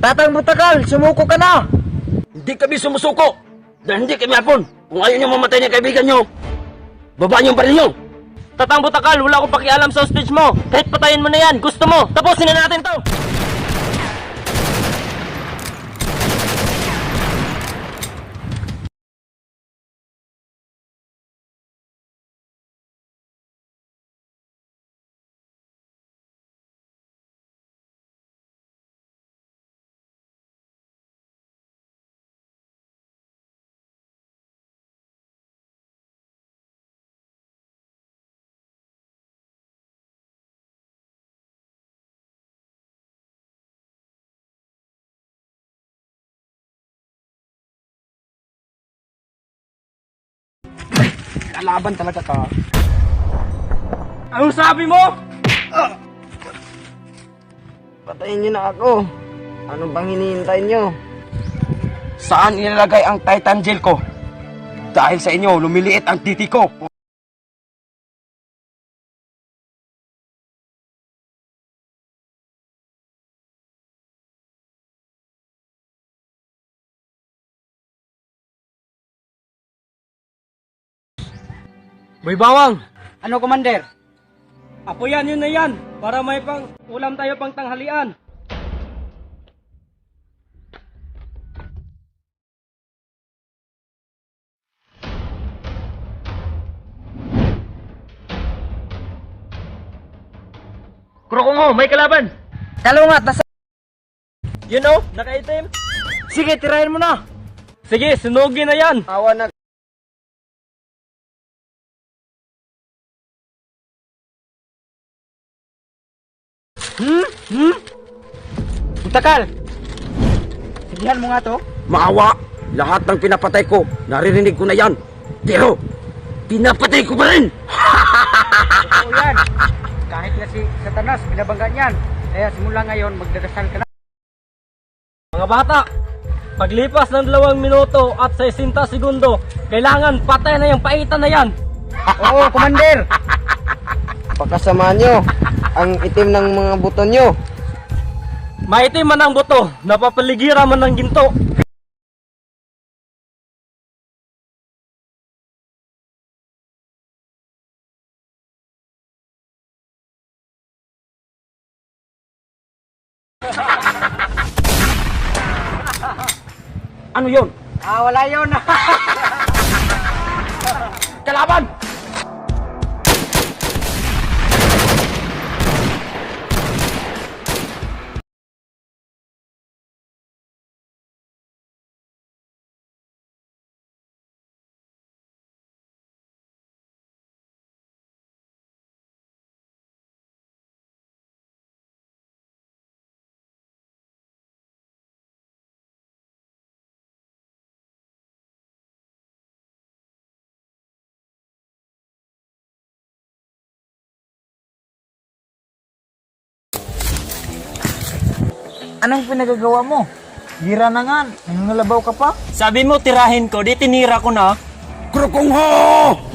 Tatang Butakal, sumuko ka na! Hindi kami sumusuko! Dahil hindi kami hapon! Kung ayaw niyo mamatay ng kaibigan niyo, baba niyo ang baril niyo! Tatang Butakal, wala akong pakialam sa hostage mo. Kahit patayin mo na yan, gusto mo. Tapusin na natin to. Lalaban talaga ka. Anong sabi mo? Patayin niyo na ako. Ano bang hinihintay niyo? Saan ilalagay ang Titan Gel ko? Dahil sa inyo, lumiliit ang titi ko. Boy Bawang, Ano, Commander? apo yan, yun na yan. Para may pang ulam tayo pang tanghalian. Krokongo, may kalaban. Kalungat, nasa... You know, nakaitim. Sige, tirahin mo na! Sige, sunugin na yan. Awa na. Butakal! Sigihan mo nga to. Maawa! Lahat ng pinapatay ko, naririnig ko na yan. Pero, pinapatay ko pa rin! Totoo yan. Kahit na si Satanas, binabangga niyan. Kaya simula ngayon, magdarasal ka na. Mga bata, paglipas ng 2 minuto at 60 segundo, kailangan patay na yung paitan na yan. Oo, Commander! Pakasama niyo ang itim ng mga buto niyo. Maitim man ang buto, napapaligiran man ng ginto. Ano yon? Ah, wala yun. Kalaban! Anong pinagagawa mo? Gira na nga, nangangalabaw ka pa? Sabi mo tirahin ko, di tinira ko na. Krokongho!